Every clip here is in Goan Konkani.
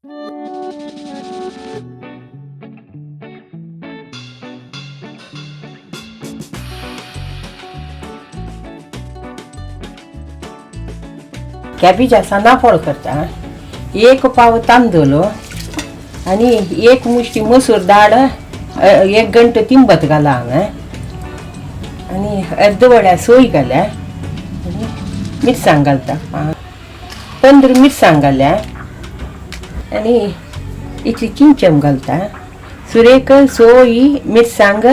कॅबेजा सानापोळ करता. एक पाव तांदूळ आनी एक मुष्टी मसूर दाळ एक गंटो तिंबत घाला हांवें आनी अर्द वड्या सोय घाल्या आनी मिरसांग घालता. 15 मिरसांग घाल्या आनी इतली चिंचम घालता. सुरेक सोय मिरसांग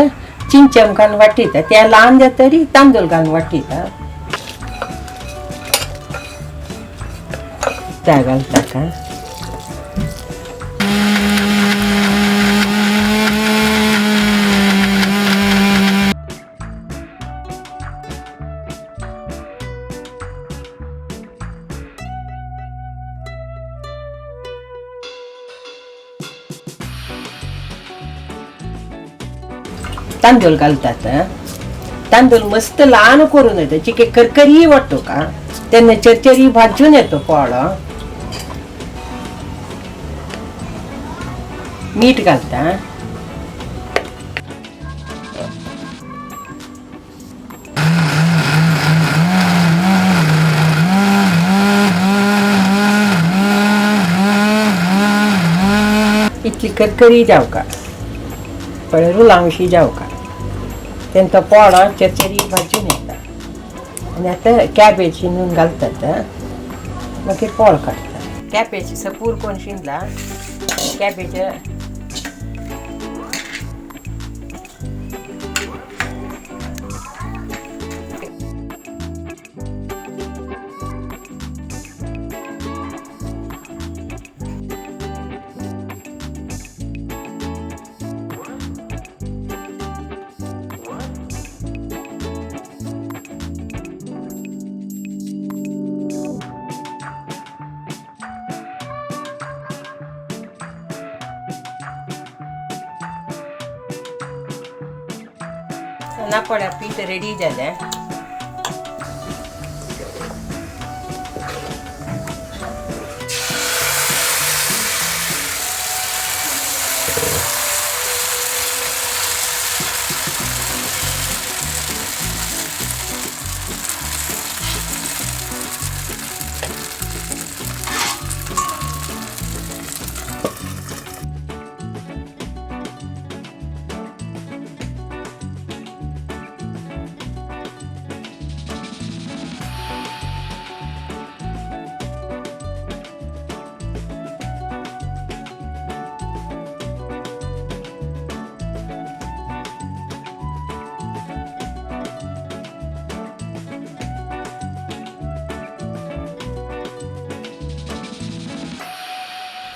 चिंचम घालून वाटिता. त्या ल्हान जातरी तांदूळ घालून वाटिता. त्या घालता का तांदूळ घालतात. तांदूळ मस्त ल्हान करून येता चिके करकरी वाटतो का तेन्ना चरचरी भाजून येतो पोळो. मीठ घालता. इतली करकरी जावका पळय रुलांशी जावका तेन्ना तो पोळो चरचरी भाजून येता. आनी आतां कॅबेज शिनून घालतात मागीर पोळ काडटा. कॅबेज सपूर कोण शिनला कॅबेज नापोड्या पीठ रेडी जालें.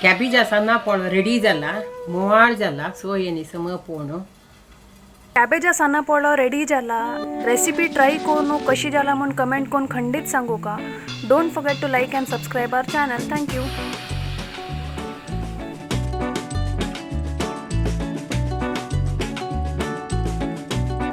कॅबेजा सान्ना पोळो रेडी जाला, मोवाळ जाला सोय सम पोणो. कॅबेजा सान्ना पोळो रेडी जाला. रेसिपी ट्राय करून कशी जाला म्हूण कमेंट करून खंडीत सांगू का. Don't forget to like and subscribe our channel. Thank you.